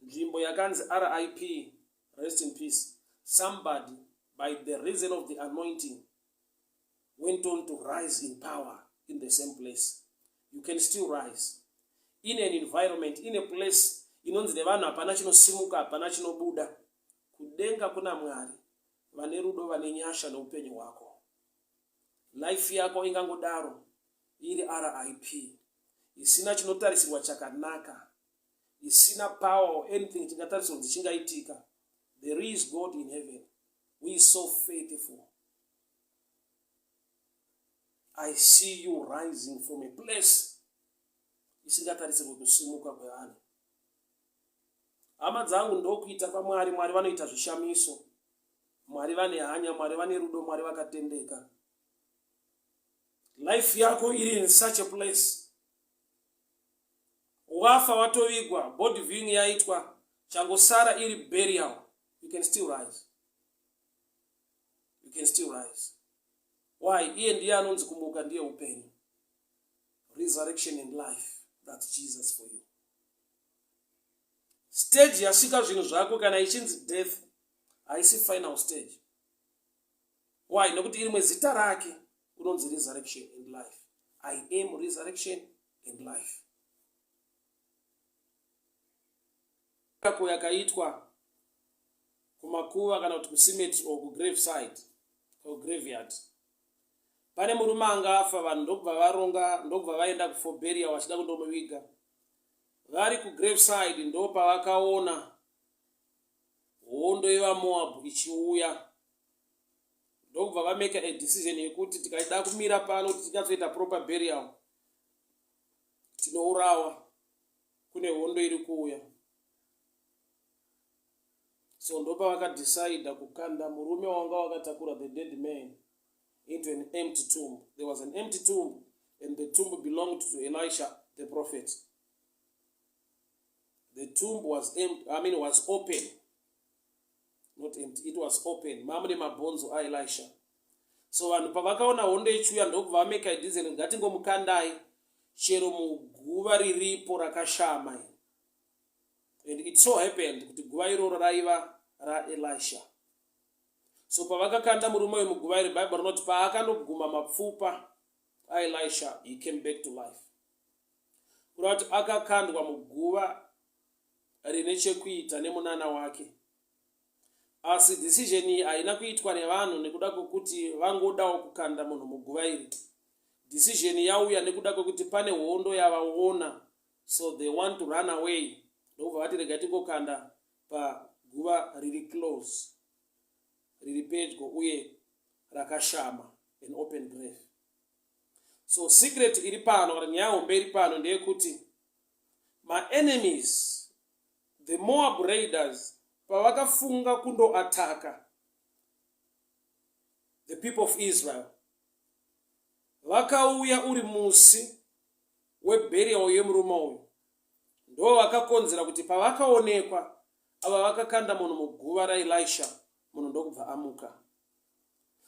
Nzvimbo yakanzi RIP, rest in peace, somebody by the reason of the anointing went on to rise in power in the same place. You can still rise in an environment, in a place inonzi nevanhu hapana chinosimuka, hapana chinobuda. Kudenga kuna Mwari vane rudo, vane nyasha neupenyu hwako. Life yako ingangodaro iri RIP, isina chinotarisirwa chakanaka, isina power or anything chingatarisirwa kuti chingaitika. There is God in heaven who is so faithful. I see you rising from a place isingatarisirwe kusimuka kwevanhu. Hama dzangu, ndokuita kwaMwari. Mwari vanoita zvishamiso. Mwari vane hanya, Mwari vane rudo, Mwari vakatendeka. Life yako iri in such a place, wafa, watovigwa, body viewing yaitwa, changosara iri burial. You can still rise, you can still rise. Why? Iye ndiye anonzi kumuka, ndiye upenyu, resurrection and life. That's Jesus for you. Stage yasvika zvinhu zvako kana ichinzi death, haisi final stage. Why? Nokuti irimwe zita rake unonzi resurrection and life. I am resurrection and life. Yako yakaitwa kumakuva kana kuti kucemetery or kugrave side or graveyard. Pane murume anga afa, vanhu ndokubva varonga, ndokubva vaenda for burial, vachida kundomuviga. Vari kugrave side ndo pavakaona hondo yevaMoabhu ichiuya, ndokubva vamake a decision yekuti tikaida kumira pano kuti tinyatsoita proper burial, tinourawa, kune hondo iri kuuya. So ndopavakadecida kukanda murume wanga wakatakura, the dead man, into an empty tomb. There was an empty tomb, and the tomb belonged to Elisha the prophet. The tomb was empty, I mean, was open, not empty, it was open, mamune mabhonzo aElisha. So vanhu pavakaona hondo ichiuya, ndokubva vamake decision, ngatingomukandai chero muguva riripo rakashama. And it so happened kuti guva iroro raiva raElisha. So pavakakanda murume uyu muguva iri, Bhaibheri rinoti paakanoguma mapfupa aElisha, he came back to life. Kureva kuti akakandwa muguva rine chekuita nemunana wake. Asi decision iyi haina kuitwa nevanhu nekuda kwekuti vangodawo kukanda munhu muguva iri. Decision yauya nekuda kwekuti pane hondo yavaona, so they want to run away, ndokubva vati rega tingokanda paguva riri close, riri pedyo uye rakashama, an open grave. So secret iri pano, kana nyaya hombe iri pano, ndeyekuti maenemies, the Moab raiders, pavakafunga kundoataka the people of Israel, vakauya uri musi weburial yemurume uyu. Ndo vakakonzera kuti pavakaonekwa ava vakakanda munhu muguva raElisha, munhu ndokubva amuka.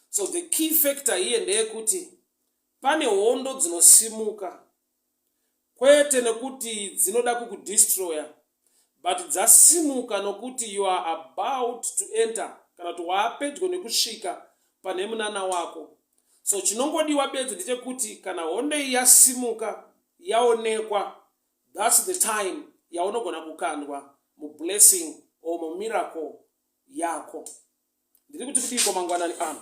So the key factor here ndeyekuti pane hondo dzinosimuka, kwete nekuti dzinoda kukudestroya, but dzasimuka nokuti you are about to enter, kana kuti waapedyo nekusvika pane munana wako. So chinongodiwa bedzi ndechekuti kana hondo iyi yasimuka, yaonekwa, that's the time yaunogona kukandwa mublessing or mumiracle yako. Ndiri kuti kudiko mangwanani ano?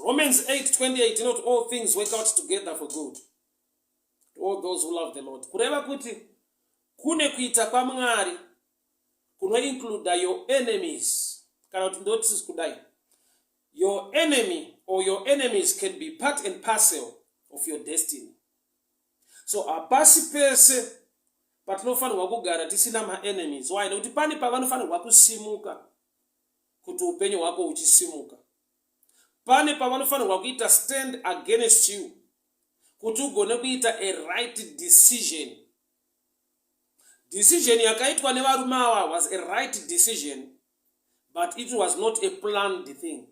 Romans 8:28 inoti all things work out together for good to all those who love the Lord. Kureva kuti kune kuita kwaMwari kunoincluda your enemies. Kana kuti ndoti kudai, your enemy or your enemies can be part and parcel of your destiny. So hapasi pese patinofanirwa kugara tisina maenemies. Why? Nekuti pane pavanofanirwa kusimuka kuti upenyu hwako huchisimuka. Pane pavanofanirwa kuita stand against you kuti ugone kuita a right decision. Decision yakaitwa nevarume ava was a right decision, but it was not a planned thing.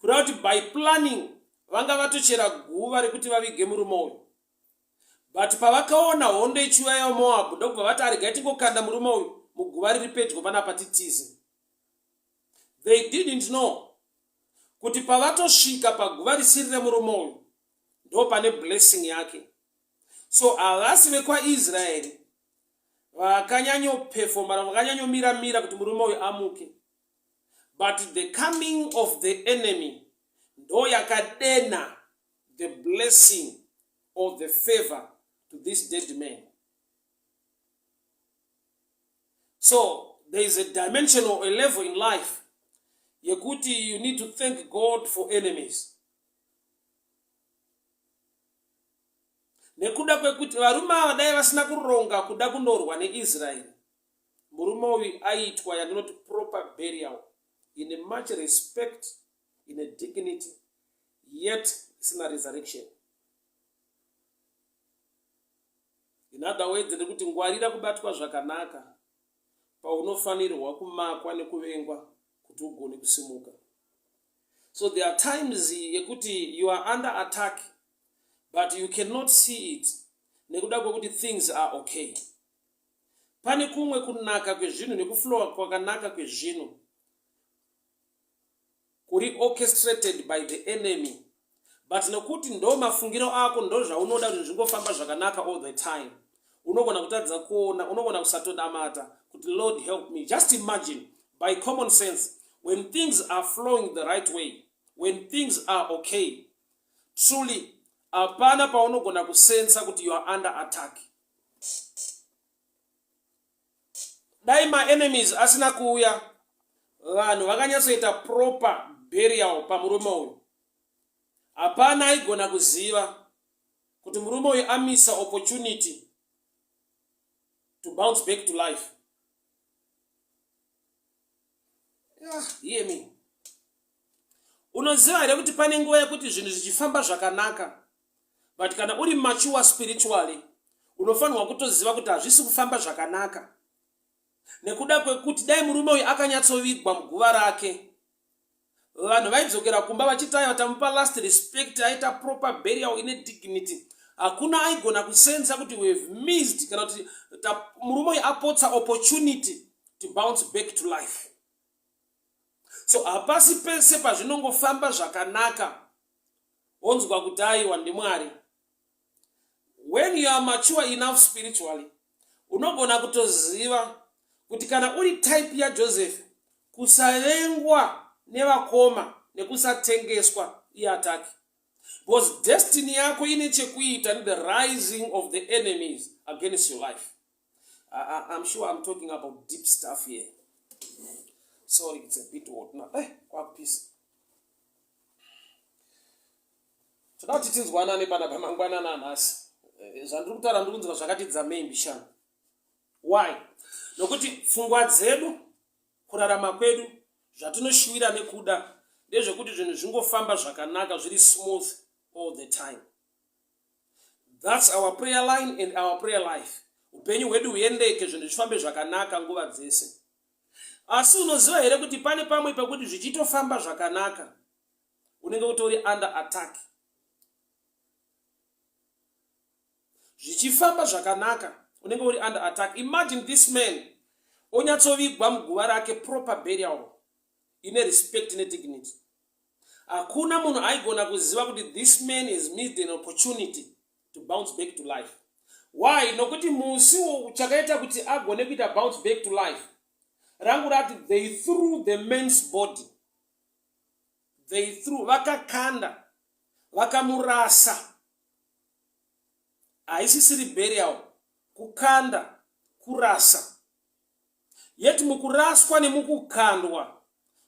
Kureva kuti by planning vanga vatochera guva rekuti vavige murume uyu. But pavakaona hondo ichiuya yaMoabhu ndokubva vati aregai tingokanda murume uyu muguva riri pedyo panapa titize. They didn't know kuti pavatosvika paguva risiri remurume uyu ndo pane blessing yake. So havasi vekwaIsraeri vakanyanyopefoma vakanyanyomira-mira kuti murume uyu amuke. But the coming of the enemy ndo yakadena the blessing or the favor to this dead man. So there is a dimension or a level in life yekuti you need to thank God for enemies. Nekuda kwekuti varume ava dai vasina kuronga kuda kunorwa neIsraeri, murume uyu aiitwa yandinoti proper burial in much respect, in a dignity, yet isina resurrection. In other words, ndiri kuti ngwarira kubatwa zvakanaka paunofanirwa kumakwa nekuvengwa kuti ugone kusimuka. So there are times yekuti you are under attack but you cannot see it nekuda kwekuti things are okay. Pane kumwe kunaka kwezvinhu nekuflowa kwakanaka kwezvinhu kuri orchestrated by the enemy but nekuti ndo mafungiro ako ndo zvaunoda kuti zvingofamba zvakanaka all the time unogona kutadza kuona unogona kusatonamata kuti lord help me just imagine by common sense when things are flowing the right way when things are okay truly hapana paunogona kusensa kuti you are under attack Dai maenemies asina kuuya vanhu vakanyatsoita proper burial pamurume uyu. Hapana aigona kuziva kuti murume uyu amisa opportunity to bounce back to life. Yeah, hear me. Unoziva here kuti pane nguva yekuti zvinhu zvichifamba zvakanaka but kana uri mature spiritually unofanirwa kutoziva kuti hazvisi kufamba zvakanaka nekuda kwekuti dai murume uyu akanyatsovigwa muguva rake vanhu vaidzokera kumba vachiti aiwa tamupa last respect aita proper burial ine dignity hakuna aigona kusensa kuti we have missed kana kuti murume uyu apotsa opportunity to bounce back to life so hapasi pese pazvinongofamba zvakanaka wonzwa kuti aiwa ndimwari when you are mature enough spiritually unogona kutoziva kuti kana uri type yajoseph kusavengwa nevakoma nekusatengeswa iataki because destiny yako ine chekuita nethe rising of the enemies against your life I, I'm sure I'm talking about deep stuff here. Sorry, it's a bit hot now. Eh, kwakupisa. Toda kuti tinzwanane panapa mangwanana anhasi. Eh, zvandiri kutaura ndiri kunzwa zvakati dzamei mbishana. Why? Nokuti pfungwa dzedu, kurarama kwedu, zvatinoshuwira nekuda ndezvekuti zvinhu zvingofamba zvakanaka zviri smooth all the time. That's our prayer line and our prayer life. Upenyu hwedu huendeke, zvinhu zvifambe zvakanaka nguva dzese. Asi unoziva here kuti pane pamwe pekuti zvichitofamba zvakanaka unenge utori under attack. Zvichifamba zvakanaka unenge uri under attack. Imagine this man onyatsovigwa muguva rake proper burial ine respect nedignity. Hakuna munhu aigona kuziva kuti this man has missed an opportunity to bounce back to life. Why? Nokuti musi chakaita kuti agone kuita bounce back to life rangu rati they threw the man's body. They threw, vakakanda, vakamurasa. Haisisiri burial, kukanda, kurasa. Yet mukuraswa nemukukandwa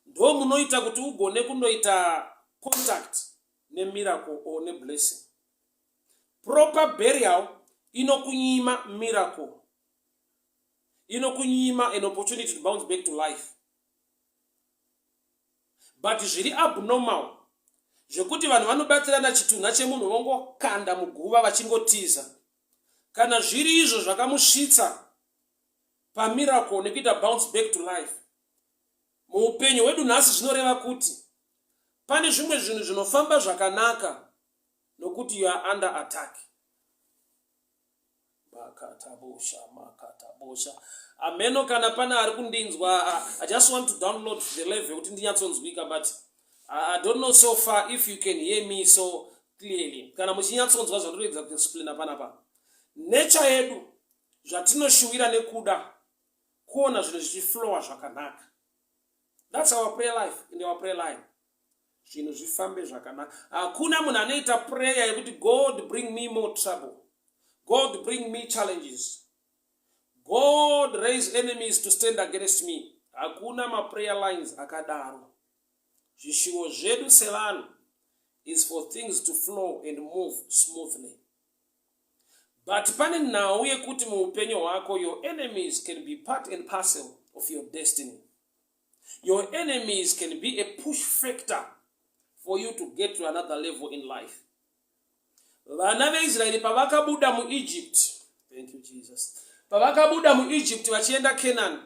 ndomunoita kuti ugone kunoita contact nemiracle or neblessing. Proper burial inokunyima miracle, inokunyima an opportunity to bounce back to life. But zviri abnormal zvekuti vanhu vanobatirana chitunha chemunhu vongokanda muguva vachingotiza. Kana zviri izvo zvakamusvitsa pamiracle nekuita bounce back to life muupenyu hwedu nhasi zvinoreva kuti pane zvimwe zvinhu zvinofamba zvakanaka nokuti you are under attack. Makatabosha, makatabosha. Ameno kana pane ari kundinzwa. I just want to download the level kuti ndinyatsonzwika, but I don't know so far if you can hear me so clearly. Kana muchinyatsonzwa zvandiroedza kuexplaina panapa. Nature yedu, zvatinoshuwira nekuda kuona zvinhu zvichiflowa zvakanaka. That's our prayer life in our prayer line. Zvinhu zvifambe zvakanaka. Hakuna munhu anoita prayer yekuti, "God, bring me more trouble. God, bring me challenges. God, raise enemies to stand against me." Hakuna maprayer lines akadaro. Zvishuwo zvedu sevanhu is for things to flow and move smoothly, but pane nhau yekuti muupenyu hwako your enemies can be part and parcel of your destiny. Your enemies can be a push factor for you to get to another level in life. Vana veIsraeri pavakabuda muEgypt, thank you Jesus, pavakabuda muEgypt vachienda Canaan,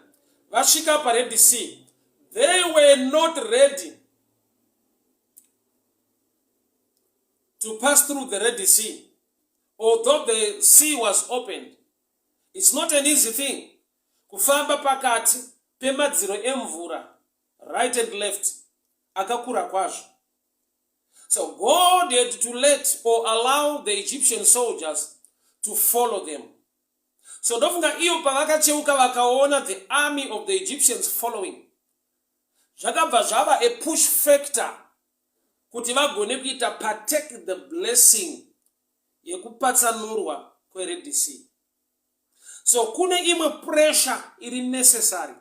vasvika paRed Sea, they were not ready to pass through the Red Sea, although the sea was opened. It's not an easy thing kufamba pakati pemadziro emvura, right and left, akakura kwazvo. So God had to let or allow the Egyptian soldiers to follow them. So ndofunga iyo pavakacheuka vakaona the army of the Egyptians following, zvakabva zvava a push factor kuti vagone kuita partake the blessing yekupatsanurwa kweRed Sea. So kune imwe pressure iri necessary,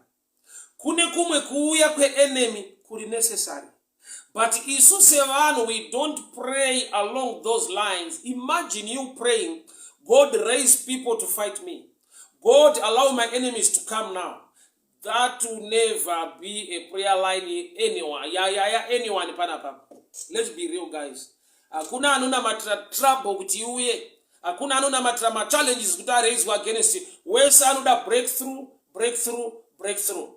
kune kumwe kuuya kweenemy kuri necessary, but isu sevanhu we don't pray along those lines. Imagine you praying, "God, raise people to fight me. God, allow my enemies to come now." That will never be a prayer line anyone ya anyone panapa. Let's be real, guys. Hakuna anonamatira trouble kuti iuye. Hakuna anonamatira machallenges kuti araiswe against. Wese anoda breakthrough, breakthrough, breakthrough,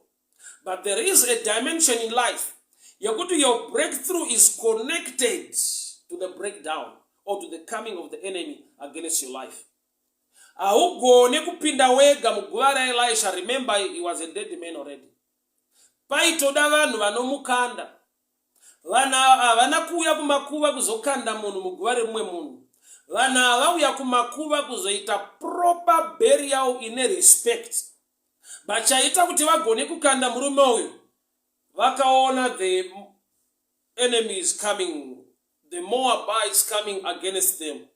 but there is a dimension in life yekuti your breakthrough is connected to the breakdown or to the coming of the enemy against your life. Haugone kupinda wega muguva raElisha. Remember, he was a dead man already. Paitoda vanhu vanomukanda. Vanhu ava havana kuuya kumakuva kuzokanda munhu muguva remumwe munhu. Vanhu ava vauya kumakuva kuzoita proper burial ine respect. Vachaita kuti vagone kukanda murume uyu, vakaona the enemies coming, the Moabites coming against them,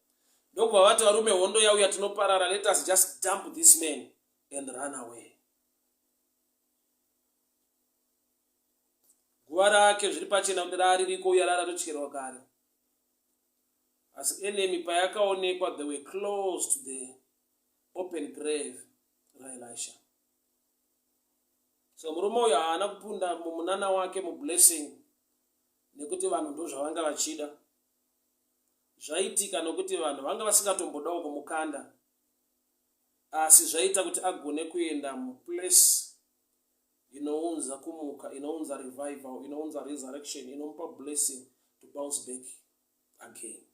ndokubva vati, "Varume, hondo yauya, tinoparara. Let us just dump this man and run away." Guva rake zviri pachena kuti raririko uye raratotyerwa kare, asi enemy payakaonekwa, they were close to the open grave raElisha. So murume uyu haana kupunda mumunana wake mublessing nekuti vanhu ndo zvavanga vachida. Zvaitika nokuti vanhu vanga vasingatombodawo kumukanda, asi zvaita kuti agone kuenda muplace inounza kumuka, inounza revival, inounza resurrection, inomupa blessing to bounce back again.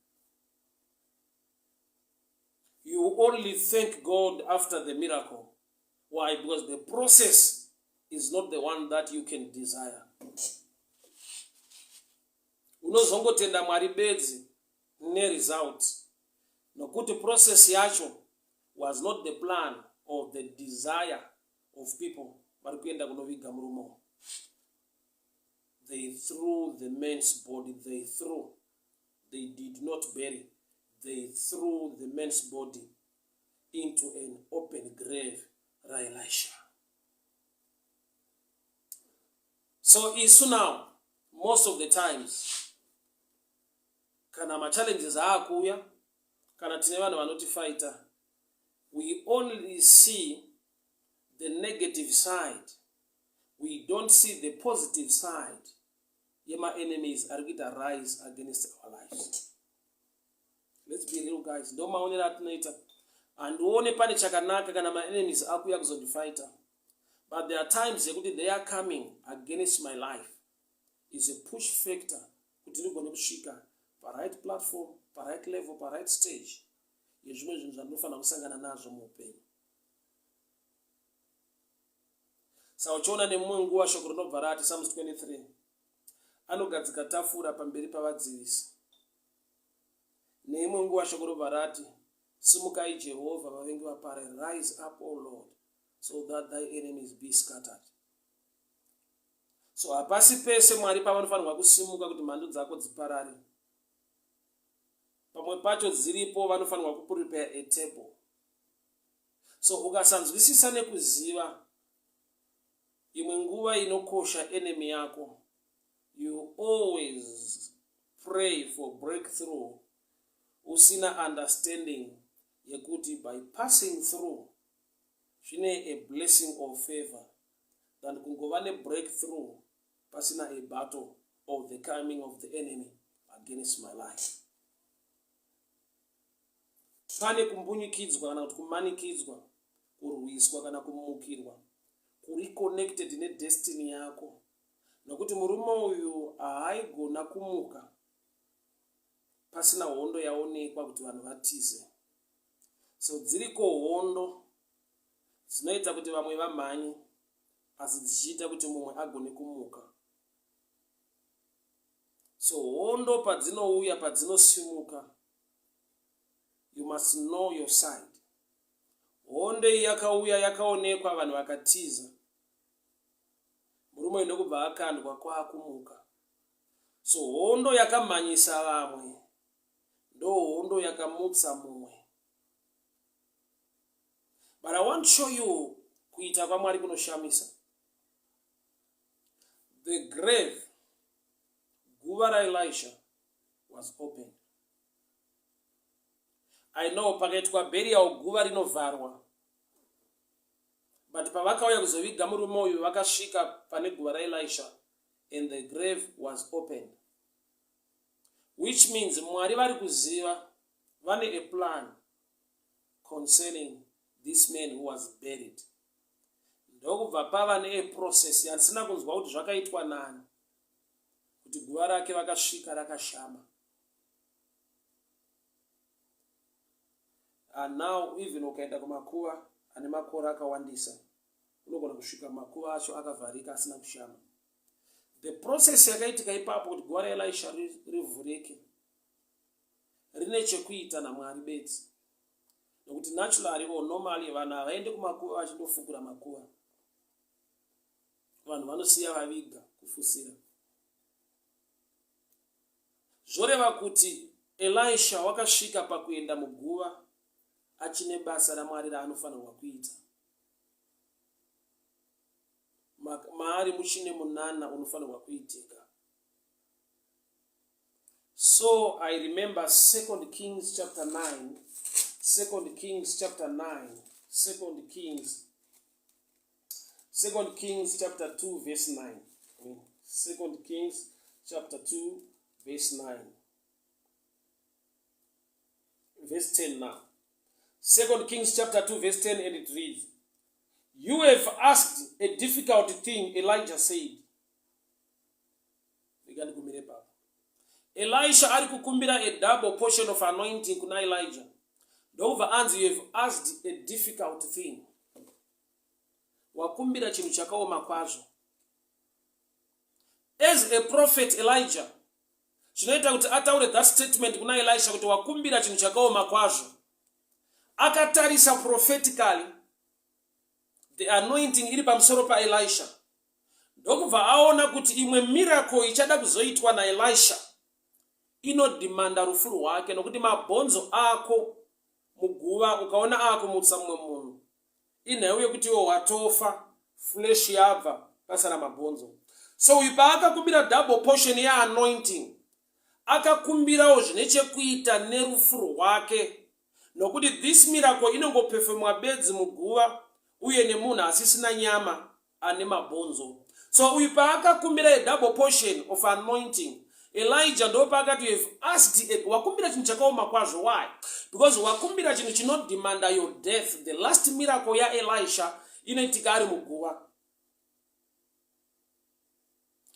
You only thank God after the miracle. Why? Because the process is not the one that you can desire. Unozongotenda Mwari bedzi neresult, nokuti process yacho was not the plan or the desire of people vari kuenda kunoviga murume. They threw the man's body. They threw, they did not bury, they threw the man's body into an open grave raElisha. So isu now, most of the times, kana machallenges aakuuya, kana tine vanhu vanotifaita, we only see the negative side. We don't see the positive side yemaenemies ari kuita rise against our lives. Let's be real, guys. Ndo maonero atinoita. Handione pane chakanaka kana maenemies akuuya kuzondifaita, but there are times yekuti they are coming against my life is a push factor kuti ndigone kusvika paright platform, paright level, paright stage. yezvimwe zvinhu zvandinofanira kusangana nazvo muupenyu. Saka uchiona nemumwe nguva shoko rinobva rati Psalms 23 anogadzika tafura pamberi pavadzivisi. Neimwe nguva shoko robva rati simukai Jehovha vavengi vapare rise up O Lord so that thy enemies be scattered. So hapasi pese Mwari pavanofanirwa kusimuka kuti mhandu dzako dziparare. Pamwe pacho dziripo vanofanirwa kuprepare a table. So ukasanzwisisa nekuziva imwe nguva inokosha enemy yako you always pray for breakthrough usina understanding yekuti by passing through zvine a blessing or favor than kungova nebreakthrough pasina a battle or the coming of the enemy against my life. Pane kumbunyikidzwa kana kuti kumanikidzwa, kurwiswa kana kumukirwa kuri connected nedestiny yako nokuti murume uyu haaigona kumuka pasina hondo yaonekwa kuti vanhu vatize. So dziriko hondo dzinoita kuti vamwe vamhanye asi dzichiita kuti mumwe agone kumuka. So hondo padzinouya padzinosimuka you must know your side. Hondo iyi yakauya yakaonekwa vanhu vakatiza. Murume uyu ndokubva akandwa kwaakumuka. So hondo yakamhanyisa vamwe ndohondo yakamutsa mumwe. But I want to show you kuita kwaMwari kunoshamisa. The grave, guva raElisha was opened. I know pakaitwa burial guva rinovharwa. But pavakauya kuzoviga murume uyu vakasvika pane guva raElisha and the grave was opened. Which means Mwari vari kuziva vane a plan concerning this man who was buried. Ndokubva pava neprocess yandisina kunzwa kuti zvakaitwa nani kuti guva rake vakasvika rakashama. And now even ukaenda kumakuva ane makore akawandisa unogona kusvika makuva acho akavharika asina kushama. The process yakaitika ipapo kuti guva raElisha rivhurike rine chekuita naMwari bedzi nokuti naturally or normally vanhu havaende kumakuva vachindofukura makuva. Vanhu vanosiya vaviga kufusira. Zvoreva kuti Elisha wakasvika pakuenda muguva achine basa raMwari raanofanirwa kuita. Maari muchine munana unofanirwa kuitika. So I remember Second Kings chapter 9, Second Kings chapter 9, Second Kings, Second Kings chapter 2 verse 9. Second Kings chapter 2 verse 9. Verse 10 now. Second Kings chapter 2 verse 10 and it reads, You have asked a difficult thing, Elijah said. Rega ndikumire papa. Elisha ari kukumbira a double portion of anointing kuna Elijah. Ndokubva anzi you have asked a difficult thing. Wakumbira chinhu chakaoma kwazvo. As a prophet Elijah, chinoita kuti ataure that statement kuna Elisha kuti wakumbira chinhu chakaoma kwazvo. Akatarisa prophetically the anointing iri pamusoro paElisha. Ndokubva aona kuti imwe miracle ichada kuzoitwa naElisha inodhimanda rufu rwake nokuti mabhonzo ako muguva ukaona aakumutsa mumwe munhu inhau yekuti iwe watofa flesh yabva pasara mabhonzo. So uyu paakakumbira double portion yeanointing akakumbirawo zvine chekuita nerufu rwake nokuti this miracle inongopefemwa bedzi muguva uye nemunhu asisina nyama ane mabhonzo. So uyu paakakumbira a double portion of anointing, Elijah ndopaakati you have asked a, wakumbira chinhu chakaoma kwazvo. Why? Because wakumbira chinhu chinodemanda your death. The last miracle yaElisha inoitika ari muguva.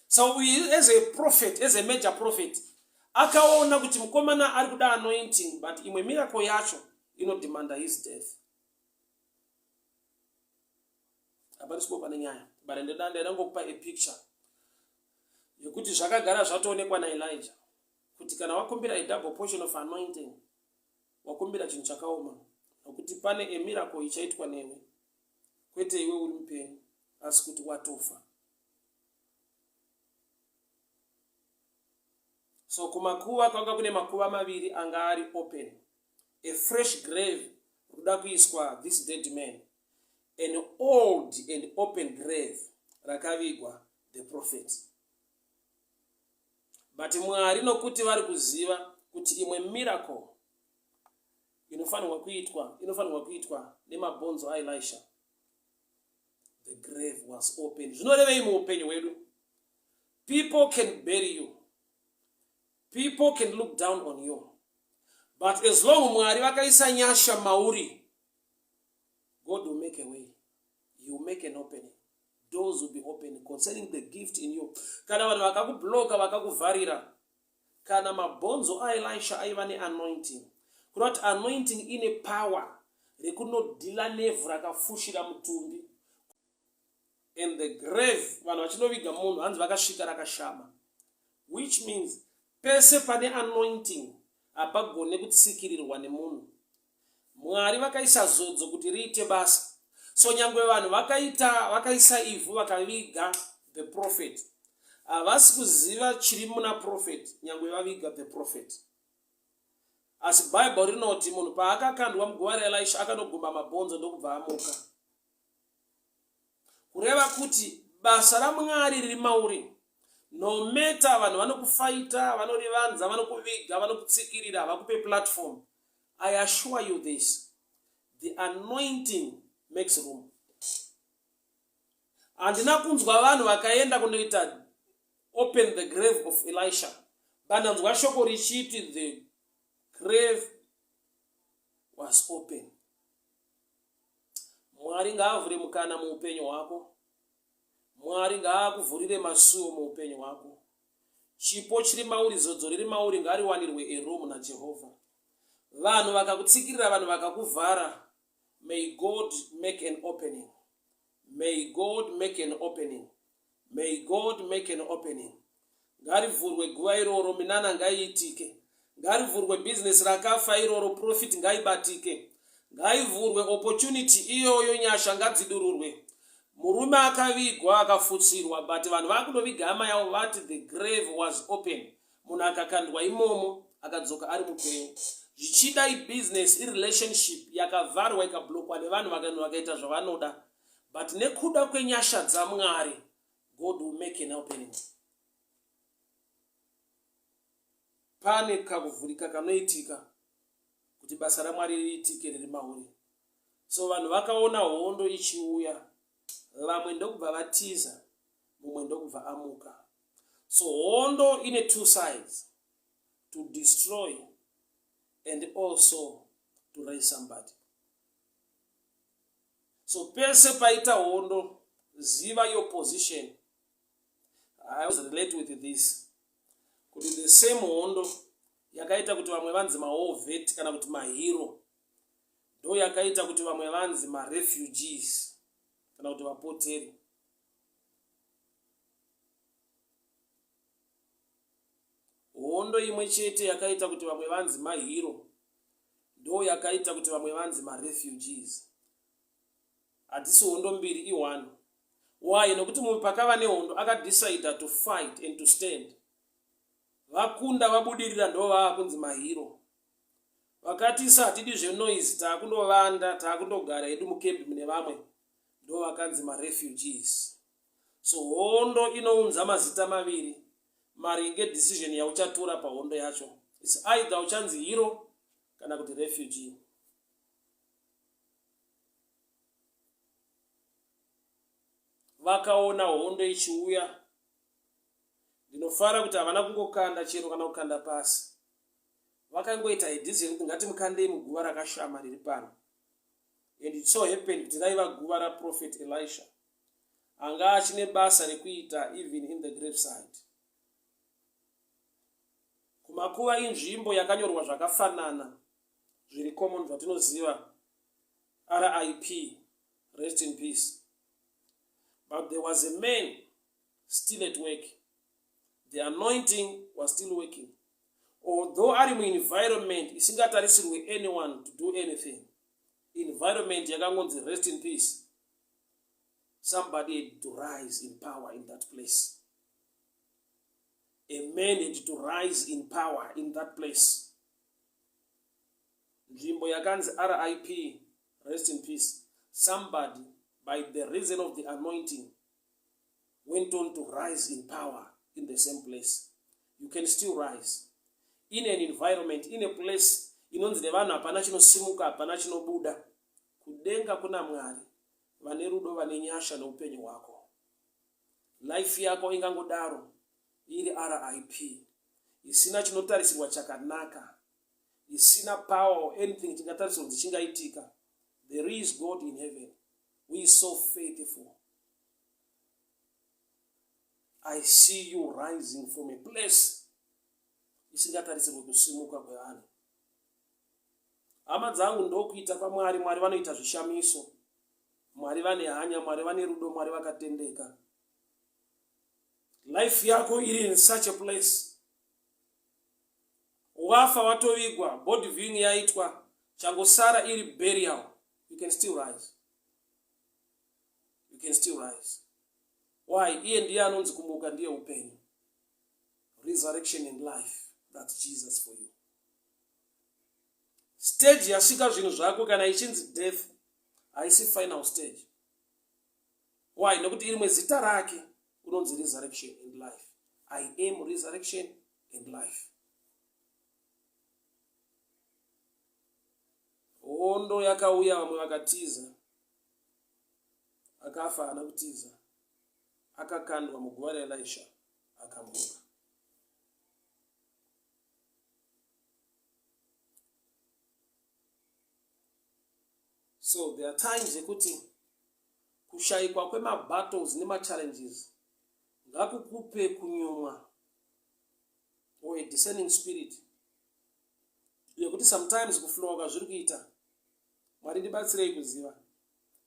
So uyu as a prophet, as a major prophet, akaona kuti mukomana ari kuda anointing, but imwe miracle yacho inodemanda his death. Hapana pane nyaya, but ndida ndangokupa a picture yekuti zvakagara zvatoonekwa naElijah kuti kana wakumbira a double portion of anointing, wakumbira chinhu chakaoma, nokuti pane a miracle ichaitwa newe, kwete iwe uri mupenyu, asi kuti watofa. So kumakuva kwanga kune makuva maviri anga ari open, a fresh grave rikuda kuiswa this dead man, an old and open grave rakavigwa the prophet. But Mwari, nokuti vari kuziva kuti imwe miracle inofanirwa kuitwa, inofanirwa kuitwa nemabhonzo aElisha, the grave was open. Zvinorevei muupenyu hwedu? People can bury you, people can look down on you, but as long Mwari vakaisa nyasha mauri, God will make a way. He will make an opening. Doors will be open concerning the gift in you. Kana vanhu vakakubloka, vakakuvharira, kana mabhonzo aElisha aiva neanointing, kureva kuti anointing ine power rekunodhila nevhu rakafushira mutumbi. And the grave, vanhu vachinoviga munhu, hanzi vakasvika rakashama, which means pese pane anointing hapagone kutsikirirwa nemunhu. Mwari vakaisa zodzo kuti riite basa. So nyangwe vanhu vakaita, vakaisa ivhu, vakaviga the prophet, havasi kuziva chiri muna prophet, nyangwe vaviga the prophet. Asi Bhaibheri rinoti munhu paakakandwa muguva raElisha, akanogumba mabhonzo ndokubva amuka, kureva kuti basa raMwari riri mauri. No matter vanhu vanokufaita, vanorivanza, vanokuviga, vanokutsikirira, havakupe platform, I assure you this: the anointing makes room. Handina kunzwa vanhu vakaenda kunoita open the grave of Elisha, bandanzwa shoko richiti the grave was open. Mwari ngaavhure mukana muupenyu hwako. Mwari ngaakuvhurire masuo muupenyu hwako. Chipo chiri mauri, zodzo riri mauri, ngariwanirwe a room naJehovha. Vanhu vakakutsikirira, vanhu vakakuvhara, may God make an opening. May God make an opening. May God make an opening. Ngarivhurwe guva iroro, minana ngaiitike. Ngarivhurwe bhizinesi rakafa iroro, profit ngaibatike. Ngaivhurwe opportunity iyoyo, nyasha ngadzidururwe. Murume akavigwa, akafutsirwa, but vanhu vakunoviga hama yavo vati the grave was open. Munhu akakandwa imomo, akadzoka ari mupenyu. Zvichida ibusiness, irelationship yakavharwa, ikablokwa nevanhu, vakanhu vakaita zvavanoda, but nekuda kwenyasha dzaMwari, God will make an opening. Pane kakuvhurika kanoitika kuti basa raMwari riitike riri mauri. So vanhu vakaona hondo ichiuya, vamwe ndokubva vatiza, mumwe ndokubva amuka. So hondo ine two sides: to destroy and also to raise somebody. So pese paita hondo, ziva your position. I always relate with this kuti the same hondo yakaita kuti vamwe vanzi mawar vet kana kuti mahero, ndo yakaita kuti vamwe vanzi marefugees kana kuti vapoteri. Hondo imwe chete yakaita kuti vamwe vanzi mahero, ndo yakaita kuti vamwe vanzi marefugees. Hatisi hondo mbiri, i1. Why? Nokuti mumwe pakava nehondo akadecida to fight and to stand. Vakunda, vabudirira, ndo vava kunzi mahero. Vakatisa hatidi zvenoise, taakundovanda, taakundogara hedu mukembi mune vamwe, ndo vakanzi marefugees. So hondo inounza mazita maviri maringe decision yauchatora pahondo yacho. It's either uchanzi hero kana kuti refugee. Vakaona hondo ichiuya. Ndinofara kuti havana kungokanda chero kana kukanda pasi. Vakangoita decision kuti ngatimukandei muguva rakashama riri pano. And it so happened kuti raiva guva raprophet Elisha, anga achine basa rekuita even in the grave side. Kumakuva inzvimbo yakanyorwa zvakafanana. Zviri common zvatinoziva RIP, rest in peace. But there was a man still at work. The anointing was still working. Although ari muenvironment isingatarisirwe anyone to do anything. Environment yakangonzi rest in peace. Somebody had to rise in power in that place. A man had to rise in power in that place. Nzvimbo yakanzi RIP, rest in peace. Somebody, by the reason of the anointing, went on to rise in power in the same place. You can still rise in an environment, in a place inonzi nevanhu hapana chinosimuka, hapana chinobuda. Kudenga kuna Mwari vane rudo, vane nyasha neupenyu hwako. Life yako ingangodaro iri RIP, isina chinotarisirwa chakanaka, isina power or anything chingatarisirwa kunzi chingaitika. There is God in heaven who is so faithful. I see you rising from a place isingatarisirwe kusimuka kwevanhu. Hama dzangu, ndokuita kwaMwari. Mwari vanoita zvishamiso. Mwari vane hanya, Mwari vane rudo, Mwari vakatendeka. Life yako iri in such a place. Wafa watovigwa, body viewing yaitwa, changosara iri burial. You can still rise. You can still rise. Why? Iye ndiye anonzi kumuka, ndiye upenyu. Resurrection and life, that's Jesus for you. Stage yasvika zvinhu zvako kana ichinzi death haisi final stage. Why? Nekuti irimwe zita rake unonzi resurrection and life. I am resurrection and life. Hondo yakauya, vamwe vakatiza, akafa haana kutiza, akakandwa muguva raElisha akamuka. So there are times yekuti kushayikwa kwemabattles nemachallenges ngakukupe kunyumwa or a discerning spirit yekuti sometimes kuflowa kwazviri kuita, Mwari ndibatsirei kuziva,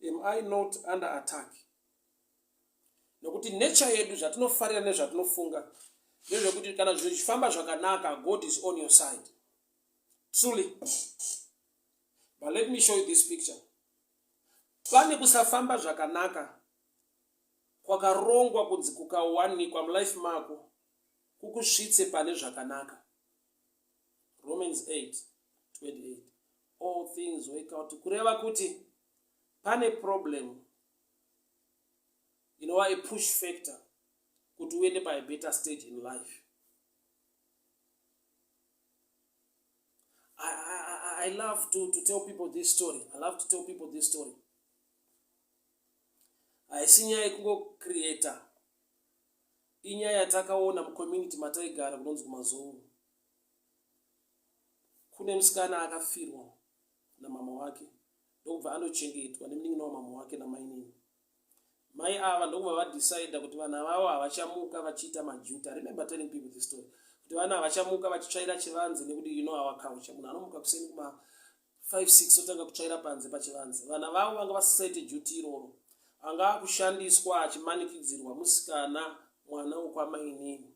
am I not under attack? Nokuti nature yedu, zvatinofarira nezvatinofunga ndezvekuti kana zvinhu zvichifamba zvakanaka, God is on your side truly. But let me show you this picture. Pane kusafamba zvakanaka kwakarongwa kunzi kukawanikwa mulife mako kukusvitse pane zvakanaka. Romans 8 28, all things work out, kureva kuti pane problem inova a push factor kuti uende pa a better stage in life. I love to tell people this story. I love to tell people this story. Haisi nyaya yekungocreata, inyaya yatakaona mucommunity mataigara kunonzi kuMazou. Kune musikana akafirwa namama wake, ndokubva anochengetwa nemunin'ina wamama wake namainini. Mai ava ndokubva vadecida kuti vana vavo havachamuka vachiita maduty. I remember telling people this story, kuti vana havachamuka vachitsvaira chivanze, nekuti you know our culture, munhu anomuka kuseni kuma 5 6 otanga kutsvaira panze pachivanze. Vana vavo vanga vasisaite duty iroro, anga akushandiswa achimanikidzirwa musikana, mwana wokwamainini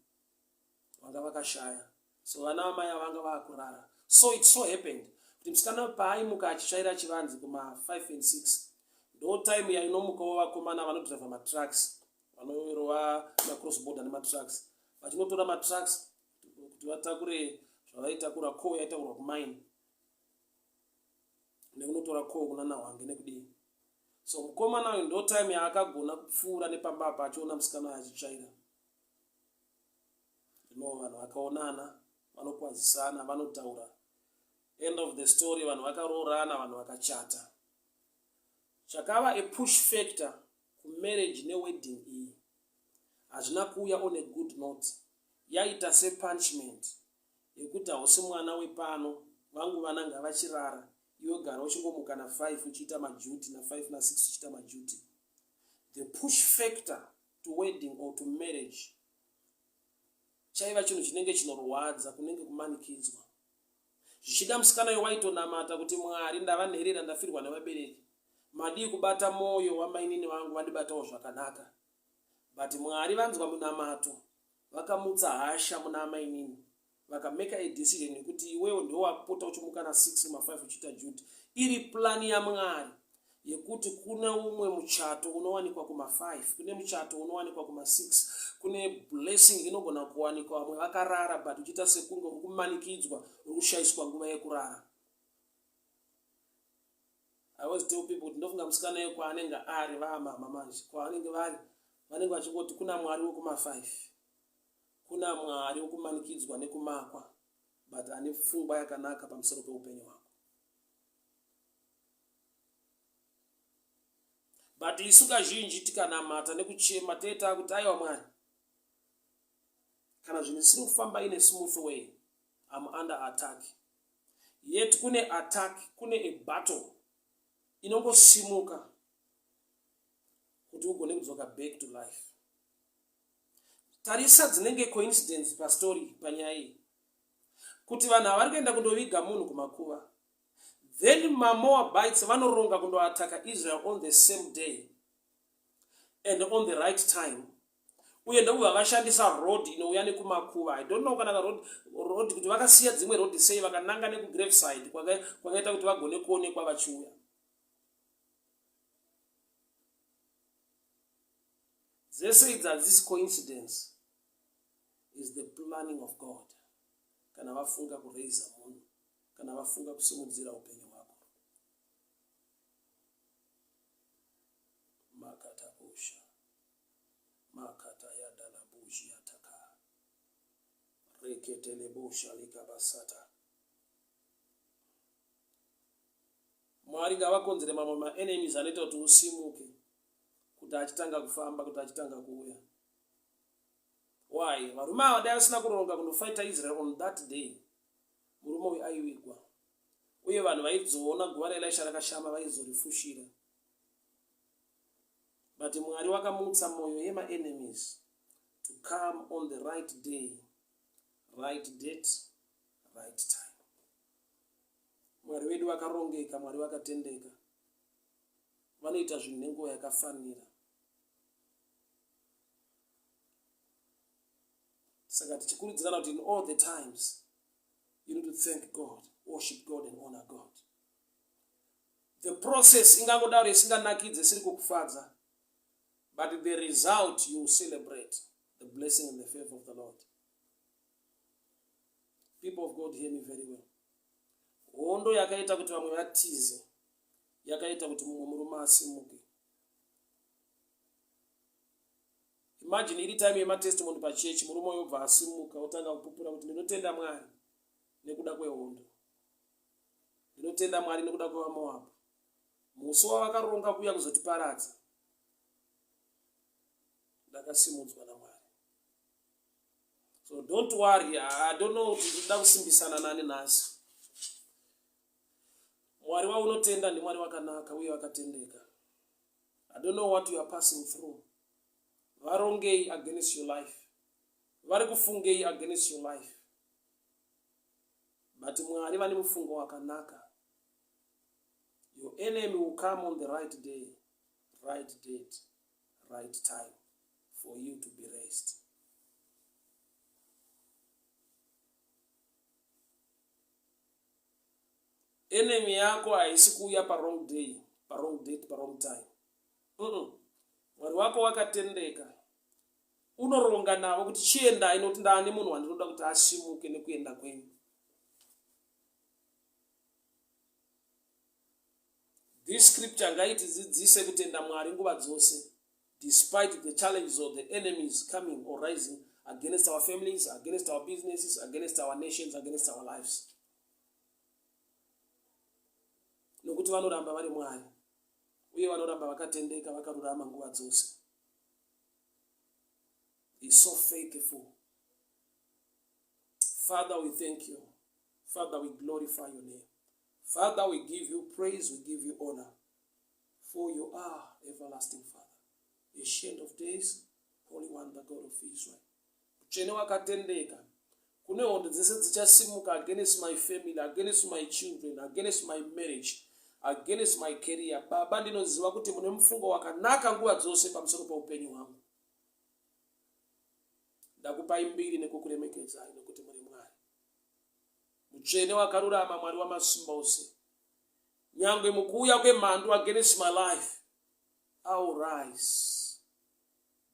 vanga vakashaya. So vana vamai ava vanga vaakurara. So it so happened kuti musikana paaimuka achitsvaira chivanze kuma 5 and 6, ndo time yainomukawo vakomana vanodhiraivha matrucks, vanorova macross border nematrucks, vachinotora matrucks kuti vatakure zvavaitakura, coal yaitakurwa kumaini nekunotora coal kuna Nahwange nekudii. So mukomana uyu ndo time yaakagona kupfuura nepamba apa achiona musikana uyu achitsvaira. No, vanhu vakaonana, vanokwazisana, vanotaura. End of the story, vanhu vakaroorana, vanhu vakachata. Chakava a push factor kumarriage newedding iyi hazvina kuuya on a good note. Yaita sepunishment yekuti hausi mwana wepano, vangu vana ngavachirara, iwe gara uchingomuka na5 uchiita maduty, na5 na6 uchiita maduty. The push factor to wedding or to marriage chaiva chinhu chinenge chinorwadza, kunenge kumanikidzwa. Zvichida musikana uyo waitonamata kuti Mwari ndava nherera ndafirwa nevabereki. Madii kubata moyo wamainini vangu vandibatawo zvakanaka. But Mwari vanzwa munamato vakamutsa hasha muna amainini vakameka a decision yekuti iwewo ndiwe wakupota uchimuka na 6 ma 5 uchiita duty. Iri plan yaMwari yekuti kune umwe muchato unowanikwa kuma 5 kune muchato unowanikwa kuma 6 kune blessing inogona kuwanikwa vamwe vakarara but uchiita sekunge uri kumanikidzwa uri kushaiswa nguva yekurara. I always tell people kuti ndofunga musikana iyo kwaanenge ari vaamama manje kwavanenge vari vanenge vachingoti kuna mwari wekuma 5 kuna mwari wekumanikidzwa nekumakwa but ane pfungwa yakanaka pamusoro peupenyu hwako. But isu kazhinji tikanamata nekuchema tee takuti aiwa Mwari kana zvinhu zvisiri kufamba in a smooth way I'm under attack. Yet kune attack, kune a battle inongosimuka kuti ugone kudzoka back to life. Tarisa dzinenge coincidence pastory panyaya iyi kuti vanhu ava vari kuenda kundoviga munhu kumakuva Then maMoabites vanoronga kundoataka Israel on the same day and on the right time uye ndokubva vashandisa road inouya nekumakuva. I don't know kana road, road kuti vakasiya dzimwe road sei vakananga nekugraveside kwakaita kuti vagone kuonekwa vachiuya. Dzese idzi hadzisi coincidence, is the planning of God kana vafunga kuraiser munhu kana vafunga kusimudzira upenyu hwako. Makatabusha makata yadalabuzhi yataka reketelebusha likabasata. Mwari ngavakonzere mamwe maenemies anoita kuti usimuke kuti achitanga kufamba kuti achitanga kuuya. Why? Varume ava dai vasina kuronga kunofighta Israel on that day Murume uyu aivigwa, uye vanhu vaizoona guva raElisha rakashama vaizorifushira. But Mwari wakamutsa moyo yemaenemies to come on the right day, right date, right time. Mwari wedu vakarongeka, Mwari vakatendeka, vanoita zvinhu nenguva yakafanira. Saka tichikurudzirana kuti in all the times you need to thank God, worship God and honor God. The process ingangodaro isinganakidze isiri kukufadza but the result you celebrate the blessing and the favor of the Lord. People of God hear me very well. Hondo yakaita kuti vamwe vatize yakaita kuti mumwe murume asimuke. Imagine iri time yematestimony pachurch murume uyo obva asimuka otanga kupupura kuti ndinotenda Mwari nekuda kwehondo. Ndinotenda Mwari nekuda kwevaMoab. Musi wavakaronga kuuya kuzotiparadza ndakasimudzwa naMwari. So don't worry, I don't know kuti ndinoda kusimbisana nani nhasi. Mwari waunotenda ndiMwari wakanaka uye wakatendeka. I don't know what you are passing through. Varongei against your life. Vari kufungei against your life. But Mwari vane mufungo wakanaka. Your enemy will come on the right day, right date, right time for you to be raised. Enemy yako haisi kuuya pa wrong day, pa wrong date, pa wrong time. Mm -mm. Mwari wako wakatendeka. Unoronga navo kuti chiendai nokuti ndaane munhu wandinoda kuti asimuke nekuenda kwenyu. This scripture ngaitidzidzise kutenda Mwari nguva dzose despite the challenges of the enemies coming or rising against our families, against our businesses, against our nations, against our lives. Nokuti vanoramba vari Mwari uye vanoramba vakatendeka vakarurama nguva dzose. Is so faithful. Father, we thank you. Father, we glorify your name. Father, we give you praise, we give you honor. For you are everlasting Father, ancient of days, Holy One, the God of Israel. Mutsvene wakatendeka. Kune hondo dzese dzichasimuka against my family, against my children, against my marriage, against my career, Baba, ndinoziva kuti mune mufungo wakanaka nguva dzose pamusoro paupenyu hwangu. Ndakupai mbiri nekukuremekedzai, nekuti muri Mwari mutsvene wakarurama, Mwari wamasimba ose. Nyangwe mukuuya kwemhandu against my life, I will rise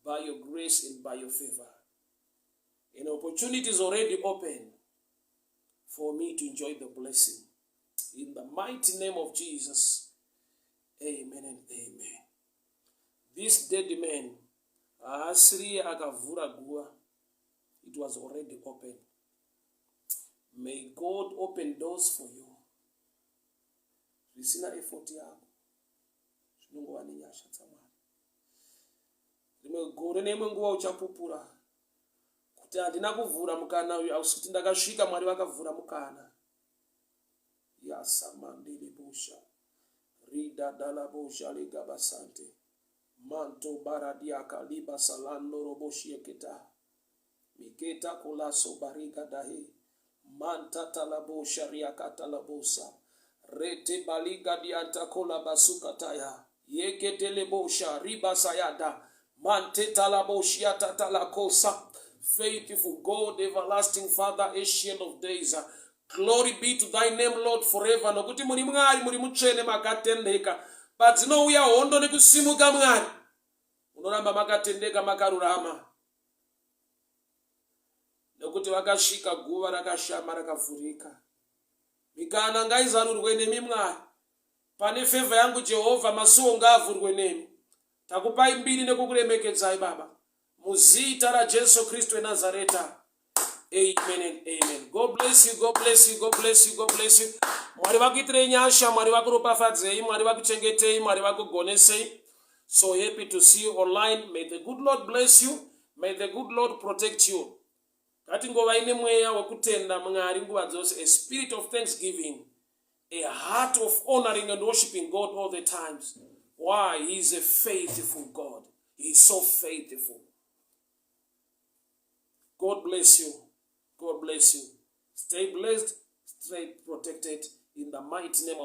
by your grace and by your favor. An opportunity is already open for me to enjoy the blessing. In the mighty name of Jesus, amen and amen. This dead man haasiriye akavhura guva. It was already open. May God open doors for you zvisina effort yako, zvinongova nenyasha dzaMwari. Rimwe gore neimwe nguva uchapupura kuti handina kuvhura mukana uyu, ausi kuti ndakasvika, Mwari vakavhura mukana. Yasamandelebosha ridadalabosha legabasante manto baradiaka libasalandoroboshieketa miketa kolaso bariga dahe mantatalabosha riakatalabosa rete baliga diantakola basukataya yeketelebosha ribasayada mantetalaboshiatatalakosa. Faithful God, everlasting Father, Ancient of Days, glory be to thy name, Lord, forever, nokuti muri Mwari, muri mutsvene, makatendeka. Padzinouya hondo nekusimuka, Mwari, munoramba makatendeka, makarurama, nekuti vakasvika guva rakashama rakavhurika. Mikana ngaizarurwe nemi, Mwari. Pane favour yangu, Jehovha, masuo ngaavhurwe nemi. Takupai mbiri nekukuremekedzai, Baba, muzita raJesu Kristu weNazareta. Amen and amen. God bless you, God bless you, God bless you, God bless you. Mwari vakuitirei nyasha, Mwari vakuropafadzei, Mwari vakuchengetei, Mwari vakugonesei. So happy to see you online. May the good Lord bless you. May the good Lord protect you. Ngatingovai nemweya wekutenda Mwari nguva dzose, a spirit of thanksgiving, a heart of honoring and worshiping God all the times. Why? He is a faithful God. He is so faithful. God bless you. God bless you. Stay blessed, stay protected in the mighty name of